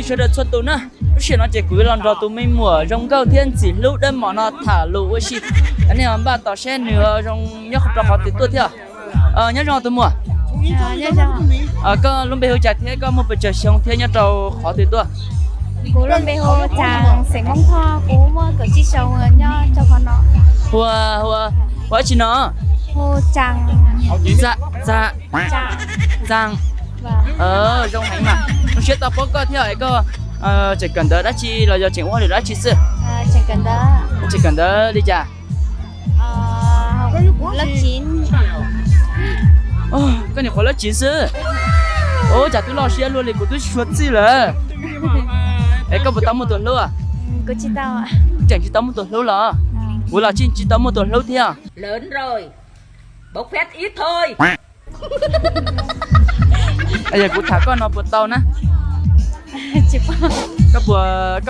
Sawv daws txhua tus na, lub sij hawm no ces kuv yuav los nrog tus me muam zoo nkauj thiab ntxim hlub dawb mos no tham lus ua si. Nej npaj tos saib nws zoo nyob rau qhov twg tuaj thiab. Nyob zoo tus muam. Koj lub npe hu cas thiab koj muaj pes tsawg xyoo thiab nyob rau qhov twg tuaj? Kuv lub npe hu Tsas, xeem Hmoob Thoj, kuv muaj kaum tsib xyoo, nyob rau qhov no. Hu, hu, hu dab tsi no? Hu Tsas. Tsas. Tsas. Zoo heev mas, zoo siab tau paub koj thiab. Es koj tseem kawm ntawv dab tsi los yog tseem ua hauj lwm dab tsi xwb? Tseem kawm ntawv li cas? Koj nyuam qhuav lab tsiv xwb. Ua cas twb loj siab luaj li, kuv twb tsis tshua txij lawm. Es koj puas tau muaj tus hlub? Tseem tsis tau muaj tus hlub los? Kuv los tsis tsis tau muaj tus hlub thiab. Yog kuv tham koj no puas tau na? Koj puas,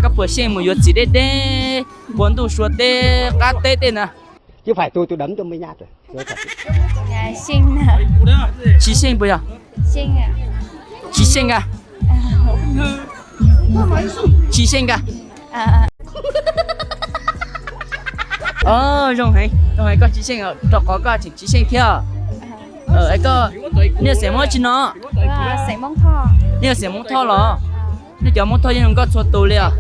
koj puas xyeej mus yuav txiv deb deb puag ntuj sua teb qab teb tej na? Tsis xyeej puas yog? Tsis xyeej a? Tsis xyeej a? Zoo heev, zoo heev koj tsis xyeej, rau qhov koj tseem tsis xyeej thiab. Nej yog xeem Hmoob tsi no? Nej yog xeem Hmoob Thoj los? Nej cov Hmoob Thoj yeej zoo nkauj txhua tus li os.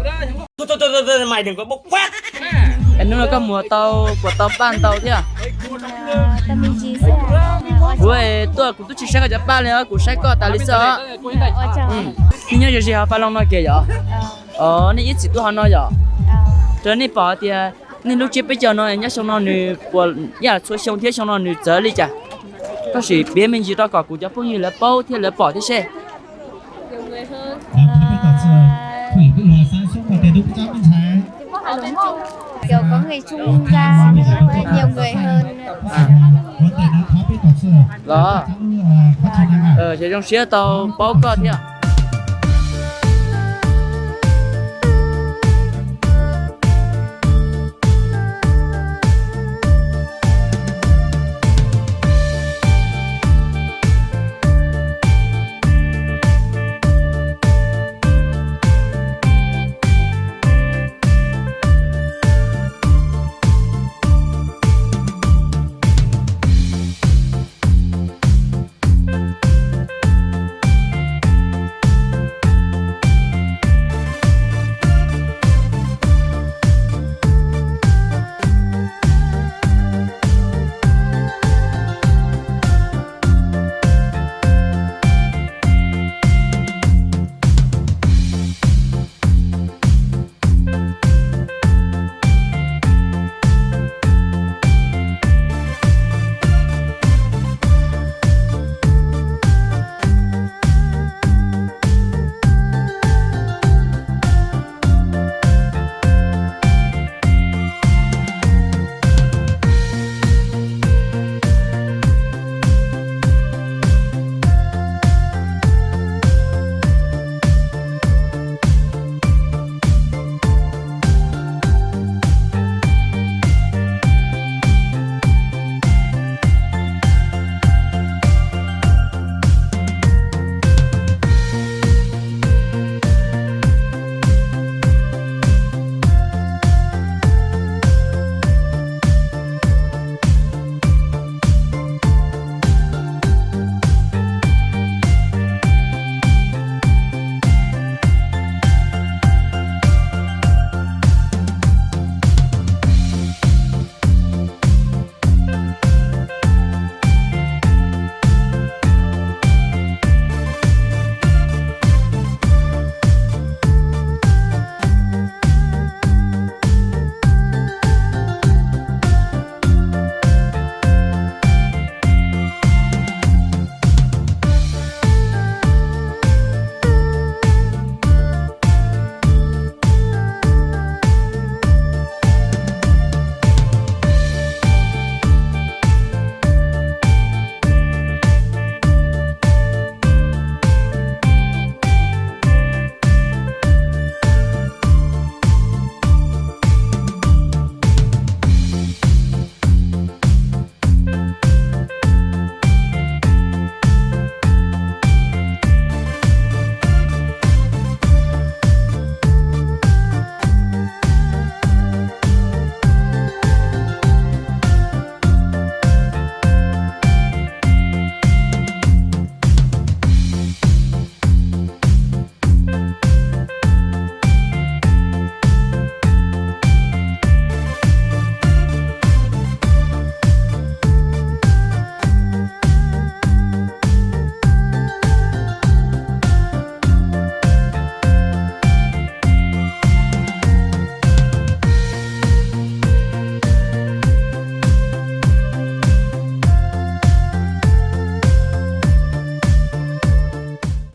Es hnub no koj mus tau puas tau paj ntau thiab? Kuv tuaj kuv twb tsis saib koj cov paj li os, kuv saib koj tas li xwb os. Nej nyob ze ze hauv Faj Loos no kiag yom? Nej ib txwm tuaj hauv no yom? Rau nej pom tias nej lub tsiab peb caug no nyob xyoo no nws puas yaj txhua xyoo thiab xyoo no nws txawv li cas? Koj sim piav me ntsis rau kom kuv cov phooj ywg lawv paub thiab lawv pom thiab seb. Los, zoo siab tau paub koj thiab.